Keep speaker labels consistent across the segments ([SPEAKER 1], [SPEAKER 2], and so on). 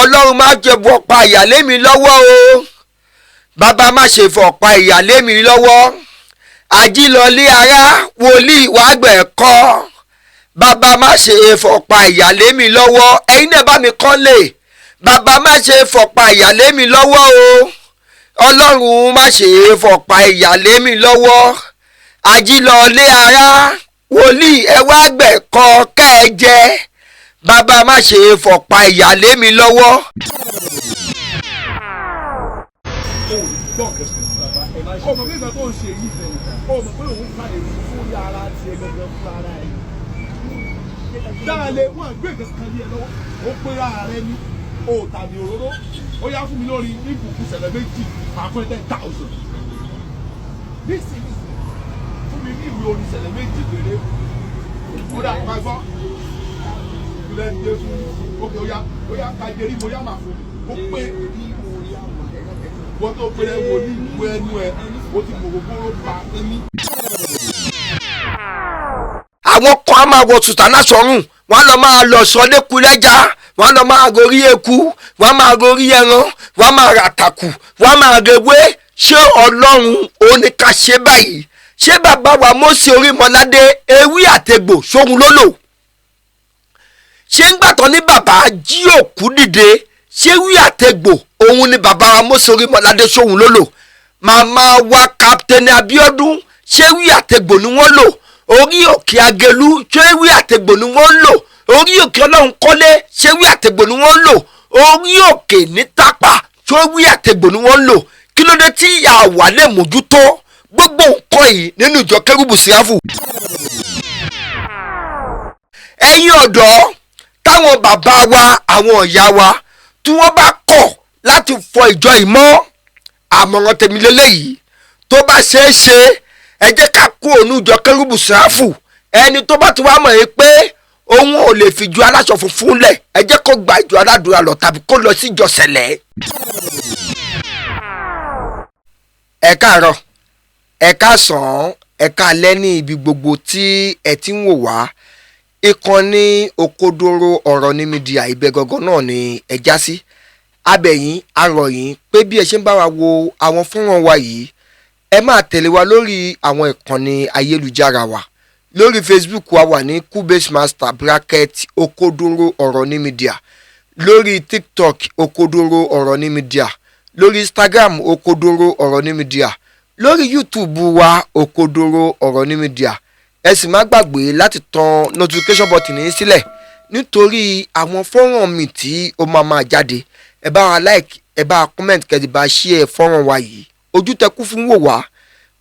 [SPEAKER 1] Ọlọ́run má jẹ́ fọ̀pá ìyà lé mi lọ́wọ́ o. Bàbá, má ṣe fọ̀pá ìyà lé mi lọ́wọ́. Àjílọlé ara wòlíì wàá gbẹ̀kọ́. Bàbá, má ṣe fọ̀pá ìyà lé mi lọ́wọ́. Ẹ̀yin náà bá mi kọ́lé. Bàbá, má ṣe fọ̀pá ìyà lé mi lọ́wọ́ o. Ọlọ́run, má ṣe fọ̀pá ìyà lé mi lọ́wọ́. Àjílọlé ara wòlíì, ẹ wá gbẹ̀kọ́ kẹ́ ẹ jẹ. Bàbá, má ṣe fọ̀pá ìyà lé mi lọ́wọ́.
[SPEAKER 2] Ọmọ mi kan tó ń ṣe yìí, ọmọ pé òun fa èrò sórí ara tiẹ̀ gangan fún ara ẹ̀ dáalé. Wọn gbé nǹkan kan ní ẹ lọ́wọ́, ó pé ara rẹ ní o tàbí òróró. Ó yá, fún mi lórí ìbùkún ṣẹlẹ̀ méjì, máa fún ẹ 10,000 nísìnyí. Fún mi ní ìwé orin ṣẹlẹ̀ méjì péré. Ó dà, máa gbọ́ ìlẹ̀ Jésù. Ókè, ó yá, ó yá, kájẹ́rì mo yá, máa fún mi. Ó pé wọ́n tó péré wo ní ìwé ẹnu ẹ, ó ti mọ̀ gbogbo pa èmi.
[SPEAKER 1] Àwọn kan á máa wọ sùtánà sọ́rùn, wọ́n á lọ máa lọ sọ lẹ́kú lẹ́jà, wọ́n á lọ máa gorí eku, wọ́n á máa gorí ẹran, wọ́n á máa ràtàkù, wọ́n á máa rewé. Ṣé Ọlọ́run òun ni ká ṣe báyìí? Ṣé bàbá wa Mósè Orímọládé, ewé àtegbò sóhun ló lò? Ṣé ń gbàtọ́ ní bàbá jí òkú dìde, ṣé ewé àtegbò òun ni bàbá wa Mósè Orímọládé sóhun ló lò? Màmá wa Captain Abíọ́dún, ṣé ewé àtegbò ni wọ́n lò? Orí òkè Agelu, ṣé ewé àtegbò ni wọ́n ń lò? Orí òkè Ọlọ́run kọ́lé, ṣé ewé àtegbò ni wọ́n ń lò? Orí òkè ní Tápà, ṣé ewé àtegbò ni wọ́n ń lò? Kí ló dé tí àwa lè mójútó gbogbo nǹkan yìí nínú ìjọ Kérúbù Séráfù? Ẹ̀yin ọ̀dọ́, táwọn bàbá wa, àwọn ìyá wa, tí wọ́n bá kọ̀ láti fọ ìjọ yìí mọ́, àmọ̀ràn tèmi lélẹ́yìí: tó bá ṣeé ṣe, ẹ jẹ́ ká kó òun ìjọ Kérúbù Séráfù. Ẹni tó bá ti wá mọ̀ yìí pé òun ò lè fi ju aláṣọ funfun lẹ̀, ẹ jẹ́ kó gba ìjọ aládùúrà lọ tàbí kó lọ sí ìjọ sẹ̀lẹ̀. Ẹ káàárọ̀, ẹ káàsán, ẹ káalẹ́ ní ibi gbogbo tí ẹ ti ń wò wá. Ìkànnì Òkodoro Ọ̀rọ̀ ní Media, ibẹ̀ gangan náà ni ẹ já sí. Abẹ̀yìn arọ̀yìn pé bí ẹ ṣe ń bá wa wo àwọn fọ́nrán wa yìí, ẹ máa tẹ̀lé wa lórí àwọn ìkànnì ayélujára wa. Lórí Facebook wa wà ní Kubase Master bracket Òkodoro Ọ̀rọ̀ ní Media, lórí TikTok, Òkodoro Ọ̀rọ̀ ní Media, lórí Instagram, Òkodoro Ọ̀rọ̀ ní Media, lórí YouTube wa, Òkodoro Ọ̀rọ̀ ní Media. Ẹ sì má gbàgbé láti tan notification button yín sílẹ̀ nítorí àwọn fọ́nrán mi tí ó máa máa jáde. Ẹ bá wa like, ẹ bá wa comment, kẹ́ ẹ bá share fọ́nrán wa yìí. Ojú tẹ kú fún wò wá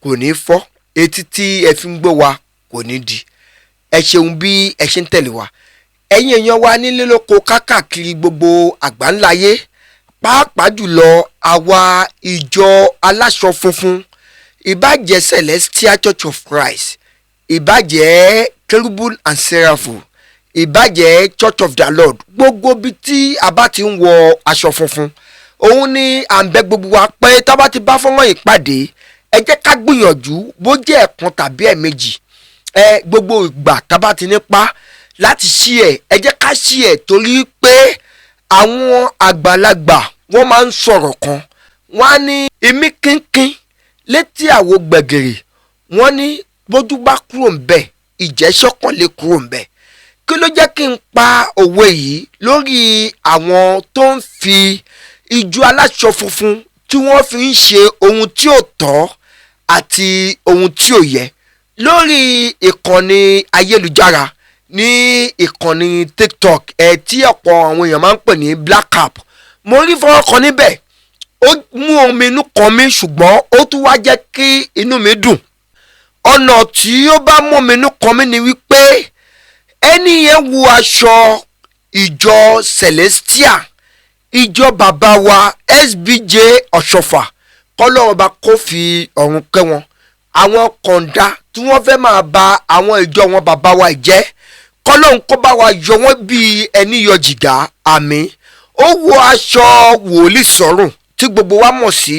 [SPEAKER 1] kò ní fọ́, etí tí ẹ fi ń gbọ́ wa kò ní di. Ẹ ṣeun bí ẹ ṣe ń tẹ̀lé wa. Ẹ̀yin èèyàn wa nílé lóko kákàkiri gbogbo àgbáńláyé, pàápàá jùlọ àwa ìjọ aláṣọ funfun, ìbàjẹ́ Celestial Church of Christ, ìbàjẹ́ Cherubim and Seraphim, ìbàjẹ́ Church of the Lord, gbogbo bí tí a bá ti ń wọ aṣọ funfun, òun ni à ń bẹ gbogbo wa pé tá a bá ti bá fọ́nrán ìpàdé, ẹ jẹ́ ká gbìyànjú, bó jẹ́ ẹ̀kan tàbí ẹ̀ẹ̀mejì ẹ, gbogbo ìgbà tá a bá ti nípa láti ṣí ẹ, ẹ jẹ́ ká ṣí ẹ, torí pé àwọn àgbàlagbà wọ́n máa ń sọ̀rọ̀ kan, wọ́n á ní imí kínkín létí àwo gbẹ̀gìrì, wọ́n ní bójú bá kúrò ń bẹ̀, ìjẹ́sọ́kàn lè kúrò ń bẹ̀. Kí ló jẹ́ kí n pa òwe yìí lórí àwọn tó ń fi ìjọ aláṣọ funfun tí wọ́n fi ń ṣe ohun tí ò tọ́ àti ohun tí ò yẹ lórí ìkànnì ayélujára, ní ìkànnì TikTok ẹ, tí ọ̀pọ̀ àwọn èèyàn máa ń pè ní black app? Mo rí fọ́nrán kan níbẹ̀, ó mú omi inú kan mi, ṣùgbọ́n ó tún wá jẹ́ kí inú mi dùn. Ọ̀nà tí ó bá mú omi inú kan mi ni wípé ẹni yẹn wọ aṣọ ìjọ Celestial, ìjọ bàbá wa SBJ Ọ̀ṣọ́fà, kọ́lọ́run bá kó fi ọ̀run kẹ́ wọn. Àwọn kọ̀ǹda tí wọ́n fẹ́ máa ba àwọn ìjọ wọn bàbá wa jẹ́, kọ́lọ́run kó bá wa yọ wọ́n bíi ẹni yọ jìgá, àmín. Ó wọ aṣọ wòlíì sọ́rùn tí gbogbo wa mọ̀ sí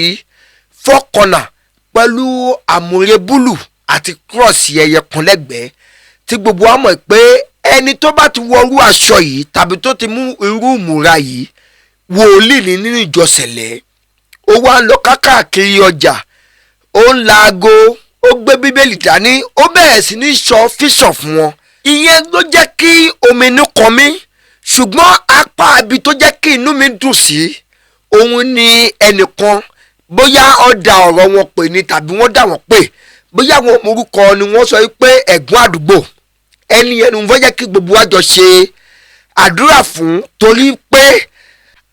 [SPEAKER 1] fọ́kànnà, pẹ̀lú àmúre búlù àti cross ẹyẹ kan lẹ́gbẹ̀ẹ́, tí gbogbo wa mọ̀ pé ẹni tó bá ti wọrú aṣọ yìí tàbí tó ti mú irú ìmúra yìí. Wòlíì ní nínú ìjọ Sẹ̀lẹ̀. Ó wá ń lọ kákàkiri ọjà, ó ń la aago, ó gbé Bíbélì dání, ó bẹ̀rẹ̀ sí ní sọ fíṣàn fún wọn. Ìyẹn ló jẹ́ kí omi inú kan mí, ṣùgbọ́n apá ibi tó jẹ́ kí inú mi dùn sí òun ni ẹnìkan, bóyá ó da ọ̀rọ̀ wọn pè ní tàbí wọ́n dà wọ́n pè, bóyá àwọn orúkọ ni wọ́n sọ pé ẹ̀gbọ́n àdúgbò ẹni ẹnu fẹ́ jẹ́ kí gbogbo wa jọ ṣe àdúrà fún, torí pé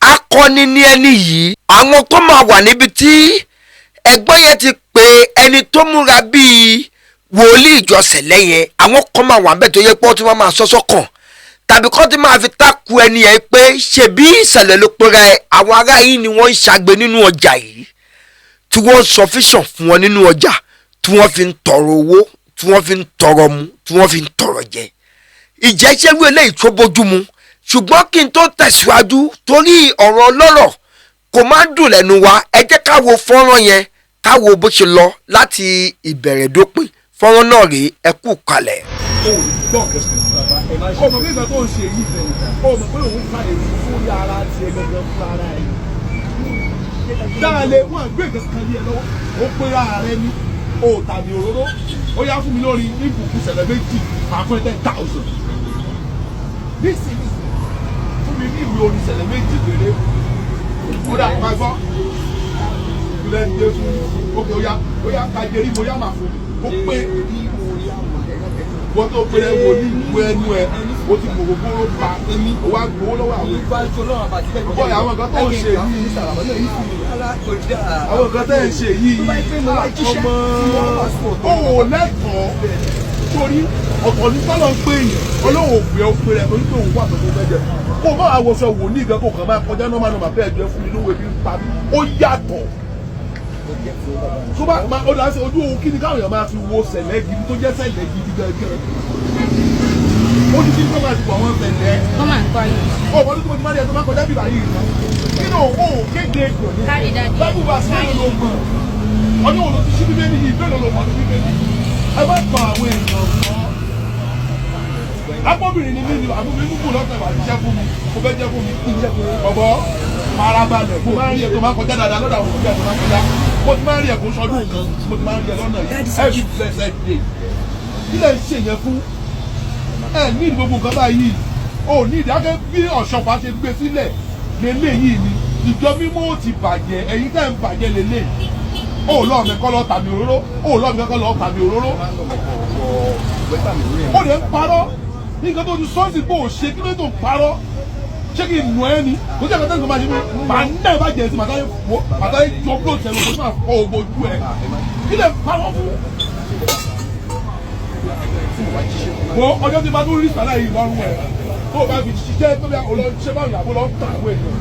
[SPEAKER 1] akọni ní ẹni yìí. Àwọn tó máa wà níbi tí ẹ̀gbọ́n yẹn ti pè ẹni tó múra bíi wòlíì ìjọsìn lẹ́yìn, àwọn kan máa wà níbẹ̀ tó yẹ pé wọ́n ti máa sọ́sọ́ kàn tàbí kọ́ ti máa fi tákù ẹni yẹn pé ṣebí ìṣẹ̀lẹ̀ ló pera ẹ̀. Àwọn ará yìí ni wọ́n ń ṣagbe nínú ọjà yìí, tí wọ́n sọ fíṣàn fún wọn nínú ọjà, tí wọ́n fi ń tọrọ owó, tí wọ́n fi ń tọrọ mu, tí wọ́n fi ń tọrọ jẹ. Ìjẹ́sẹ́rú eléyìí tó bójú mu. Ṣùgbọ́n kí n tó tẹ̀síwájú, torí ọ̀rọ̀ ọlọ́rọ̀ kò máa ń dùn lẹ́nu wa, ẹ jẹ́ ká wo fọ́nrán yẹn, ká wo bó ṣe lọ láti ìbẹ̀rẹ̀ dópin. Fọ́nrán náà rèé, ẹ kú kalẹ̀.
[SPEAKER 2] O ò gbọ́ kẹsàn-án. O mọ̀ pé nǹkan tó ń ṣe yìí, o mọ̀ pé òun fa èrò sórí ara tiẹ̀ gangan fún ara ẹ̀. Dáalé wọn gbé nǹkan kan ní ẹ lọ́wọ́, ó pera rẹ ní o tàbí òróró, ó yá fún mi lórí ìbùkún ṣẹlẹ̀ méjì, máa fún ẹ 10,000. Nísìnyí fún mi ní ìwé orin ṣẹlẹ̀ méjì péré. Ó dà máa gbọ́. Ilé ní Jésù, ókè ó yá, ó yá ká jerí mo yá màá fún mi. Ó pé wọ́n tó péré wo ní ìwé ẹnu ẹ, ó ti gbogbo gbóró pa, ó wá gbowó lọ́wọ́ àwọn bọ́ọ̀lù. Àwọn nǹkan tó ń ṣe yìí, àwọn nǹkan tó ń ṣe yìí, ọmọ ó ò lẹ́tọ̀ọ́, torí ọ̀tọ̀ ní tọ́lọ̀ ń pè èèyàn, Ọlọ́run ò pè ọ́ pé rẹ̀ torí pé òun wà tó tó fẹ́ jẹ. Kó o má wàá wọṣọ wòlíì gan, kó kàn máa kọjá nọ́mà nọ́mà bẹ́ẹ̀ jẹ́ fún mi lówó ebi ń pa mí, ó yàtọ̀. Tó bá máa ó dáa sí ojú òun, kí ni káwọn èèyàn máa fi wo Sẹ̀lẹ̀ gidi tó jẹ́ Sẹ̀lẹ̀ gidi gangan? Ó ní kí ni kó máa ti wọ àwọn Sẹ̀lẹ̀.
[SPEAKER 3] Come and call you.
[SPEAKER 2] Ó wọ́n tó ti máa rí ẹ tó máa kọjá bíbá yìí, kí ni òun ò kéde?
[SPEAKER 3] Carry daddy.
[SPEAKER 2] Bábù bá sí èlò ló mọ̀, ọdún wo ló ti ṣí Bíbélì yìí? Bẹ́ẹ̀ ló mọ̀ ní Bíbélì. Ẹ má pa àwọn èèyàn mọ́. Lápọ́bìnrin ni mí ni àbúrò mi kù lọ́sẹ̀ wà jíṣẹ́ fún mi, mo fẹ́ jẹ́ fún mi. Ọ̀bọ farabalẹ̀, mo máa ń rí ẹ tó máa kọjá dáadáa lọ́dọ̀ àwọn òbí ẹ tó máa kọjá. Mo ti máa ń rí ẹ kó sọdún kan, mo ti máa ń rí ẹ lọ́nà yìí every blessed day. Kí lẹ̀ ń ṣe yẹn fún? Ẹ ní gbogbo nǹkan báyìí o ní ìdákẹ́ bí Ọ̀ṣọ́fà ṣe gbé sílẹ̀ lélẹ́yìí ni ìjọ mímọ́ ò ti bàjẹ́. Ẹ̀yin tẹ́ ń bàjẹ́ lélẹ́yìí, ó lọ́ọ̀ mi kọ́ lọ́ọ́ tàbí òróró, ó lọ́ọ̀ mi kọ́ lọ́ọ́ tàbí òróró, ó lè ń parọ́. Nǹkan tó ti sọ́ọ̀sì bó o ṣe, kí ló tó ń parọ́? Ṣé kí n nù ẹ́ ni? Kò sí ẹ̀ka tó ń máa ṣe mí, màá ná ẹ̀ bá jẹ̀ sí, màá táyé wò, màá táyé jọ bí òtẹ̀ lọ, kó tó máa fọ ògbó ojú ẹ̀. Kí lè ń parọ́ fún? Wo ọjọ́ tí bá tún rí sàlàyé lọ́rùn ẹ̀ tó o bá fi ṣiṣẹ́ tó bí o lọ ṣe báyìí àbó lọ ń tà àwọn èèyàn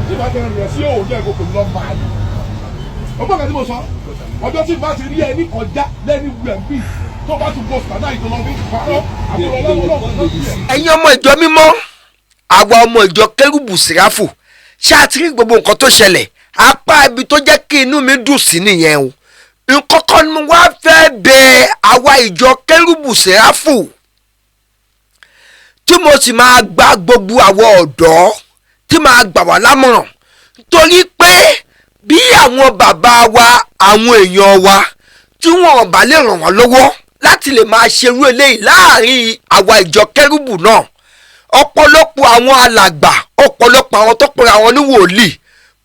[SPEAKER 2] tí bá tẹ rìn sí òòjọ́ ẹ̀ kò pè mí lọ máa ní. Ọgbọ́n kan tí mo sọ, ọjọ́ tí bá ti rí ẹni kọjá lẹ́ni wẹ̀ ń bì tó bá tún bọ̀ sàlàyé tó lọ fi parọ́ àbúrò lọ́wọ́.
[SPEAKER 1] Ẹ̀yin ọmọ ìjọ mímọ́, àwa ọmọ ìjọ Kérúbù Séráfù, ṣé a ti rí gbogbo nǹkan tó ṣẹlẹ̀? Apá ibi tó jẹ́ kí inú mi dùn sí nìyẹn o. Nǹkan ni mo wá fẹ́ bẹ àwa ìjọ Kérúbù Séráfù, tí mo sì máa gba gbogbo àwọn ọ̀dọ́, tí máa gbà wá lámọ̀ràn, torí pé bí àwọn bàbá wa, àwọn èèyàn wa, tí wọn ò bá lè ràn wọ́n lọ́wọ́ láti lè máa ṣerú eléyìí láàrin àwa ìjọ Kérúbù náà, ọ̀pọ̀lọpọ̀ àwọn alàgbà, ọ̀pọ̀lọpọ̀ àwọn tó pera àwọn ní wòlíì,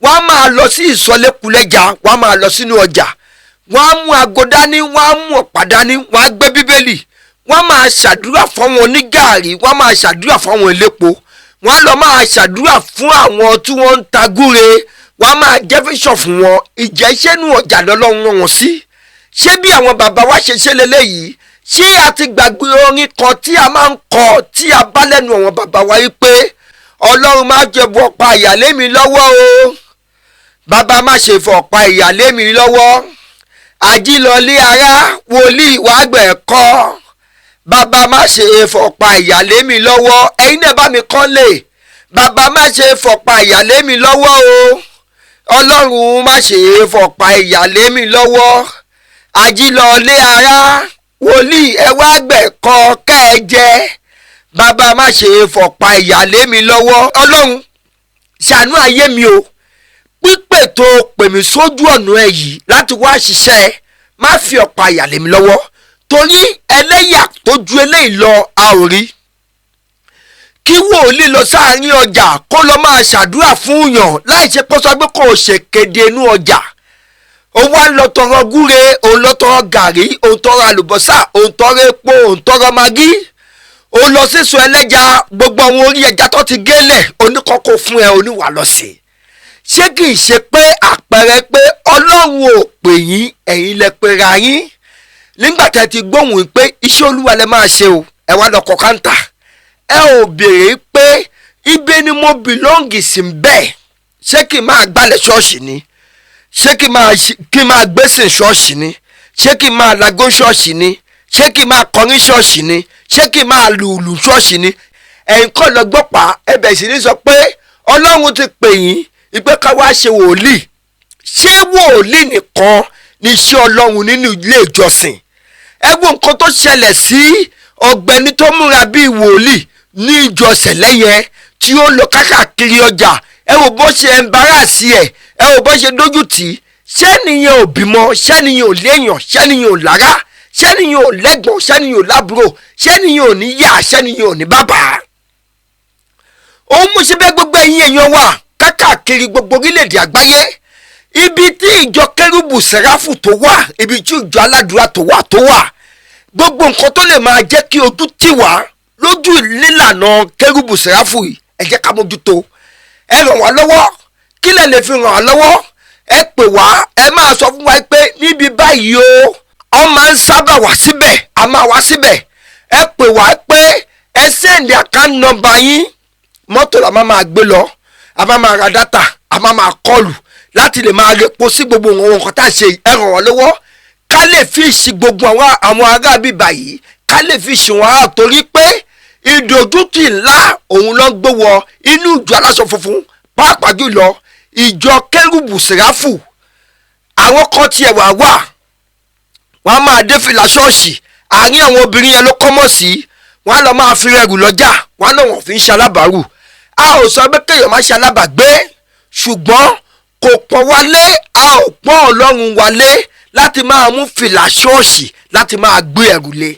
[SPEAKER 1] wọ́n á máa lọ sí ìsọlékulẹ́jà, wọ́n á máa lọ sínú ọjà, wọ́n á mú aago dání, wọ́n á mú ọ̀pá dání, wọ́n á gbé Bíbélì, wọ́n á máa ṣàdúrà fáwọn onígààrí, wọ́n á máa ṣàdúrà fáwọn elépo, wọ́n á lọ máa ṣàdúrà fún àwọn tí wọ́n ń ta gúre, wọ́n á máa jẹ́ fíṣọ̀ fún wọn. Ìjẹ́sẹ́nu ọjà lọ́lọ́run rán wọn sí. Ṣé bí àwọn bàbá wa ṣe ṣe leléyìí? Ṣé a ti gbàgbé orin kan tí a máa ń kọ tí a bá lẹ́nu àwọn bàbá wa yìí pé Ọlọ́run má jẹ́ bọ́ pa ìyàlé mi lọ́wọ́ o, bàbá má ṣe fọ̀ pa ìyàlé mi lọ́wọ́, àjílọlé ara wòlíì wàá gbẹ̀ kọ́, bàbá má ṣe fọ̀ pa ìyàlé mi lọ́wọ́. Ẹ̀yin náà bá mi kọ́ lè, bàbá má ṣe fọ̀ pa ìyàlé mi lọ́wọ́ o, Ọlọ́run má ṣe fọ̀ pa ìyàlé mi lọ́wọ́, àjílọlé ara wòlíì ẹ wá gbẹ̀kọ́ kẹ́ ẹ jẹ, bàbá má ṣe fọ̀pá ìyàlé mi lọ́wọ́. Ọlọ́run Ṣàánú ayé mi o. Pípè tó pè mí sójú ọ̀nà ẹ yìí láti wá ṣiṣẹ́ ẹ, má fi ọ̀pá àyà lé mi lọ́wọ́, torí ẹlẹ́yà tó ju eléyìí lọ a ò rí. Kí wòlíì lọ sáàárín ọjà kó lọ máa ṣàdúrà fún yàn láì ṣe pé sọ pé kò ṣèkéde inú ọjà, ó wá lọ tọrọ gúre, òun lọ tọrọ gàrí, òun tọrọ àlùbọ́sà, òun tọrọ epo, òun tọrọ magí, òun lọ sísun ẹlẹ́ja, gbogbo àwọn orí ẹja tó ti gélẹ̀ oníkọ́kọ́ fún ẹ, oníwà lọ sí. Ṣé kì í ṣe pé àpẹẹrẹ pé Ọlọ́run ò pè yín, ẹ̀yin lẹ pera yín? Nígbà tẹ́ ti gbóhùn pé iṣẹ́ Olúwa lẹ máa ṣe o, ẹ wá lọ kọ káńtà, ẹ ò béèrè pé ibi ni mo belong sí bẹ́ẹ̀. Ṣé kí n máa gbálẹ̀ ṣọ́ọ̀ṣì ni? Ṣé kí n máa gbèsè ṣọ́ọ̀ṣì ni? Ṣé kí n máa lagó ṣọ́ọ̀ṣì ni? Ṣé kí n máa kọrin ṣọ́ọ̀ṣì ni? Ṣé kí n máa lùlù ṣọ́ọ̀ṣì ni? Ẹ̀yin kọ́ lọ gbọ́pàá, ẹ bẹ̀rẹ̀ sí ní sọ pé Ọlọ́run ti pè yín ìpè ká wá ṣe wòlíì. Ṣé wòlíì nìkan ni iṣẹ́ Ọlọ́run nínú ilé ìjọsìn? Ẹ wo nǹkan tó ṣẹlẹ̀ sí ọ̀gbẹ́ni tó múra bíi wòlíì ní ìjọsìn lẹ́yìn tí ó lọ kákàkiri ọjà. Ẹ wò bó ṣe embarrass ẹ, ẹ wò bó ṣe dójú tì í. Ṣé nìyẹn ò bímọ? Ṣé nìyẹn ò léèyàn? Ṣé nìyẹn ò lára? Ṣé nìyẹn ò lẹ́gbọ̀n? Ṣé nìyẹn ò lábúrò? Ṣé nìyẹn ò ní yá? Ṣé nìyẹn ò ní bàbá? Òun mú síbẹ̀ gbogbo ẹ̀yin èèyàn wa kákàkiri gbogbo orílẹ̀-èdè àgbáyé, ibi tí ìjọ kérúbù sẹ́ráfù tó wà, ibi tí ìjọ aládùúrà tó wà tó wà, gbogbo nǹkan tó lè máa jẹ́ kí ojú tì wá lójú nílànà kérúbù sẹ́ráfù yìí, ẹ jẹ́ ká mójútó. Ẹ ràn wá lọ́wọ́. Kí lẹ lè fi ràn wá lọ́wọ́? Ẹ pè wá, ẹ máa sọ fún wa pé níbi báyìí o, ọ máa ń sábà wá síbẹ̀, a máa wá síbẹ̀. Ẹ pè wá pé ẹ send account number yín, mọ́tò la máa gbé lọ, a máa ra data, a máa kọlù láti lè máa repo sí gbogbo àwọn nǹkan tá a ṣe. Ẹ ràn wá lọ́wọ́ ká lè fi ṣe gbogbo àwọn ará bíbà yìí, ká lè fi ṣe wọn ará, torí pé ìdójútì ńlá òun ló ń gbé wọ inú ìjọ aláṣọ funfun, pàápàá jùlọ ìjọ kérúbù sẹ́ráfù. Àwọn kan tiẹ̀ wà wà, wọ́n á máa dé fìlà ṣọ́ọ̀ṣì, àárín àwọn obìnrin yẹn ló kọ́mọ̀ sí, wọ́n á lọ máa fi rẹrù lọ́jà, wọ́n á lọ wọ́n fi ń ṣalábàárù. A ò sọ pé kéèyàn má ṣalábàgbé, ṣùgbọ́n kò pọ́n wálé, a ò pọ́n Ọlọ́run wálé láti máa mú fìlà ṣọ́ọ̀ṣì láti máa gbé ẹrù lé.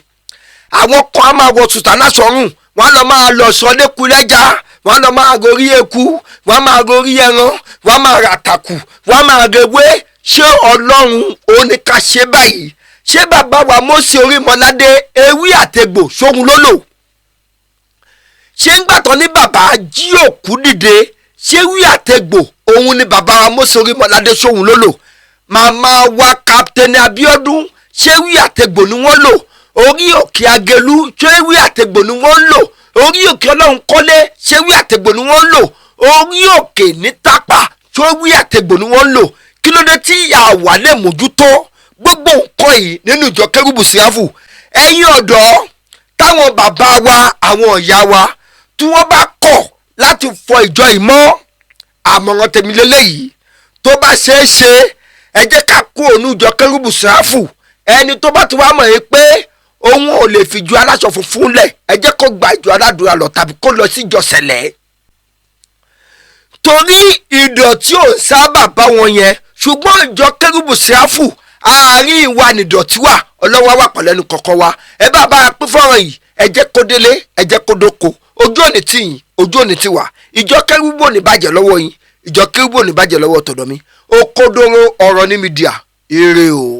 [SPEAKER 1] Àwọn kan á máa wọ sùtánà sọ́rùn, wọ́n á lọ máa lọ sọ lẹ́kùlẹ́jà, wọ́n á lọ máa gorí eku, wọ́n á máa gorí ẹran, wọ́n á máa ràtàkù, wọ́n á máa rewé. Ṣé Ọlọ́run ò ní ká ṣe báyìí? Ṣé bàbá wa Mósè Orímọládé ewé àtegbò sóhun ló lò? Ṣé ń gbàtọ́ ní bàbá jí òkú dìde, ṣé ewé àtegbò òun ni bàbá wa Mósè Orímọládé sóhun ló lò? Màmá wa Captain Abíọ́dún, ṣé ewé àtegbò ni wọ́n lò? Orí òkè Agelu, ṣé ewé àtegbò ni wọ́n lò? Orí òkè Ọlọ́run kọ́lé, ṣé ewé àtegbò ni wọ́n lò? Orí òkè ní Tápà, ṣé ewé àtegbò ni wọ́n lò? Kí ló dé tí àwa lè mójútó gbogbo nǹkan yìí nínú ìjọ kérúbù sẹ́ráfù? Ẹ̀yin ọ̀dọ́, táwọn bàbá wa àwọn ìyá wa tí wọ́n bá kọ̀ láti fọ ìjọ yìí mọ́, àmọ̀ràn tèmi lélẹ́yìí, tó bá ṣeé ṣe, ẹ jẹ́ ká kó òun ìjọ kérúbù sẹ́ráfù. Ẹni tó bá ti wá mọ̀ yìí pé òun ò lè fi ju aláṣọ funfun lẹ̀, ẹ jẹ́ kó gba ìjọ aládùúrà lọ tàbí kó lọ sí ìjọ sẹ̀lẹ̀, torí ìdọ̀tí ò sábà bá wọn yẹn. Ṣùgbọ́n ìjọ kérúbù sẹ́ráfù àárín ìwà nìdọ̀tí wà. Ọlọ́wọ́ wà pẹ̀lú ẹnu kọ̀ọ̀kan wa. Ẹ bá bá a pín fọ́nrán yìí, ẹ jẹ́ kó délé, ẹ jẹ́ kó dóko. Ojú òní tì yín, ojú òní tì wá. Ìjọ kérúbù ò ní bàjẹ́ lọ́wọ́ yín, ìjọ kérúbù ò ní bàjẹ́ lọ́wọ́ tọ̀dọ̀ mi. Òkodoro ọ̀rọ̀ ní mídíà. Ire o.